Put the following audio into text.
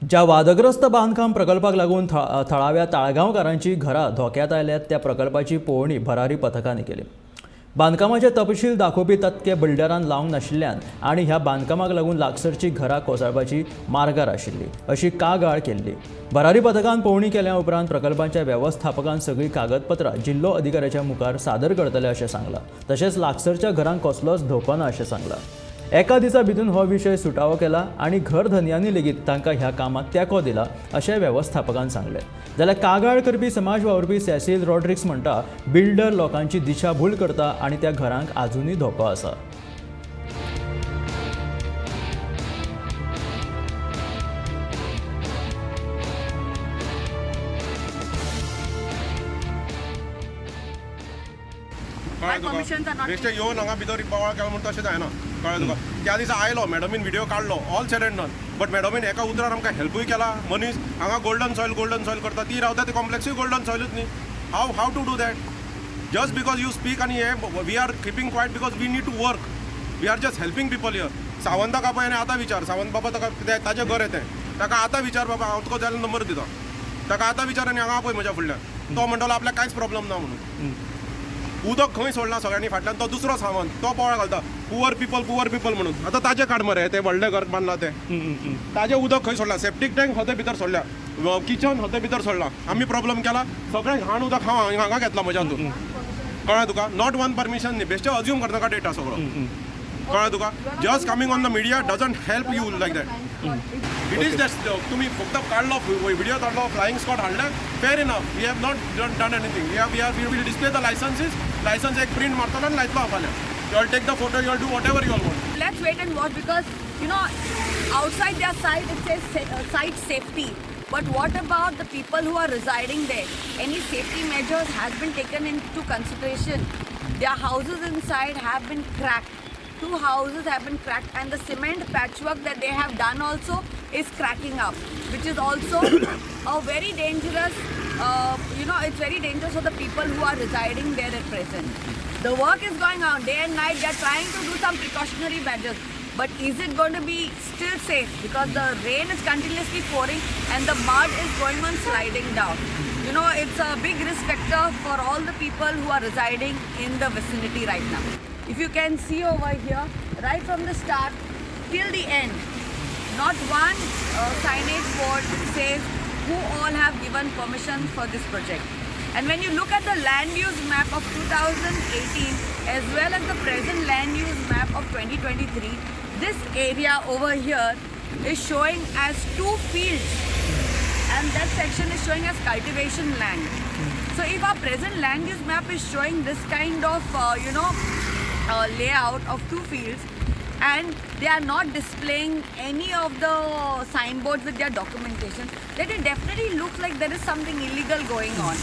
ज्या वादग्रस्त बांदकाम प्रकल्पाक लागून थळाव्या ताळगांवकारांची घरां धोक्यांत आयल्यात त्या प्रकल्पाची पळोवणी भरारी पथकांनी केली. बांदकामाचे तपशील दाखोवपी तत्के बिल्डरान लावंक नाशिल्ल्यान आनी ह्या बांदकामाक लागून लागसरची घरां कोसळपाची मार्गार आशिल्ली अशी कागाळ केल्ली. भरारी पथकान पळोवणी केल्या उपरांत प्रकल्पाच्या वेवस्थापकान सगळीं कागदपत्रां जिल्लो अधिकाऱ्याच्या मुखार सादर करतले अशें सांगलां. तशेंच लागसरच्या घरांक कसलोच धोको ना अशें सांगलां. एका दिसा भितून हो विशय सुटावो केला आनी घर धनयांनी लेगीत तांकां ह्या कामाक तेंको दिला अशें वेवस्थापकान सांगलें. जाल्यार कागाळ करपी समाज वावुरपी सेसील रॉड्रिक्स म्हणटा, बिल्डर लोकांची दिशाभूल करता आनी त्या घरांक आजुनूय धोको आसा. कळ्ळें तुका? Permissions are not बेश्टें येवन हांगा भितर बोवाळ केलो म्हूण तशें जायना, कळ्ळें तुका? त्या दिसा आयलो, मॅडमीन व्हिडियो काडलो, all said and done, but मॅडमीन एका उतरान आमकां हेल्पूय केला. मनीस हांगा गोल्डन सॉयल गोल्डन सॉयल करता, ती रावता ते कॉम्प्लेक्सूय गोल्डन सॉयलूच न्ही. How to do that? Just because you speak आनी हे we are keeping quiet because we need to work. We are just helping people here. सावंताक आपय आनी आतां विचार. सावंत बाबा, ताका कितें ताजें घर हें तें, ताका आतां विचार. बाबा, हांव तुका जाल्यार नंबर दिता. ताका आतां विचार आनी हांगा आपय म्हज्या फुडल्यान. तो म्हणटलो आपल्याक कांयच प्रॉब्लम ना म्हणून. उदक खंय सोडलां सगळ्यांनी फाटल्यान. तो दुसरो सावंत, तो बोवाळ घालता पुवर पिपल, पुवर पिपल म्हणून. आतां ताजें काड मरे, तें व्हडलें घर बांदलां तें, ताजें उदक खंय सोडलां? सेप्टीक टँक हते भितर सोडल्या, किचन हते भितर सोडलां. आमी प्रॉब्लम केला, सगळें घाण उदक हांव हांगा घेतलां म्हज्या हातून, कळ्ळें तुका? Not one permission न्ही. बेश्टें अज्यूम करनाका डेटा सगळो, कळ्ळें तुका? Just coming on the media doesn't help you like that. It is just तुमी फक्त काडलो व्हिडिओ, काडलो, फ्लायिंग स्क्वॉड हाडलें, fair enough. We have not done anything. We will display the licenses. License एक प्रिंट मारतलो आनी लायतलो हांव फाल्यां. You all take the photo, you all do whatever you all want. Let's wait and watch because outside their site it says site safety. But what about the people who are residing there? Any safety measures has been taken into consideration? Their houses inside have been cracked. Two houses have been cracked and the cement patchwork that they have done also is cracking up, which is also a very dangerous, it's very dangerous for the people who are residing there at present. The work is going on day and night. They are trying to do some precautionary measures. But is it going to be still safe? Because the rain is continuously pouring and the mud is going on sliding down. It's a big risk factor for all the people who are residing in the vicinity right now. If you can see over here, right from the start till the end, not one signage board says who all have given permission for this project. And when you look at the land use map of 2018 as well as the present land use map of 2023, this area over here is showing as two fields and that section is showing as cultivation land. So if our present land use map is showing this kind of layout of two fields and they are not displaying any of the signboards with their documentation, then it definitely looks like there is something illegal going on.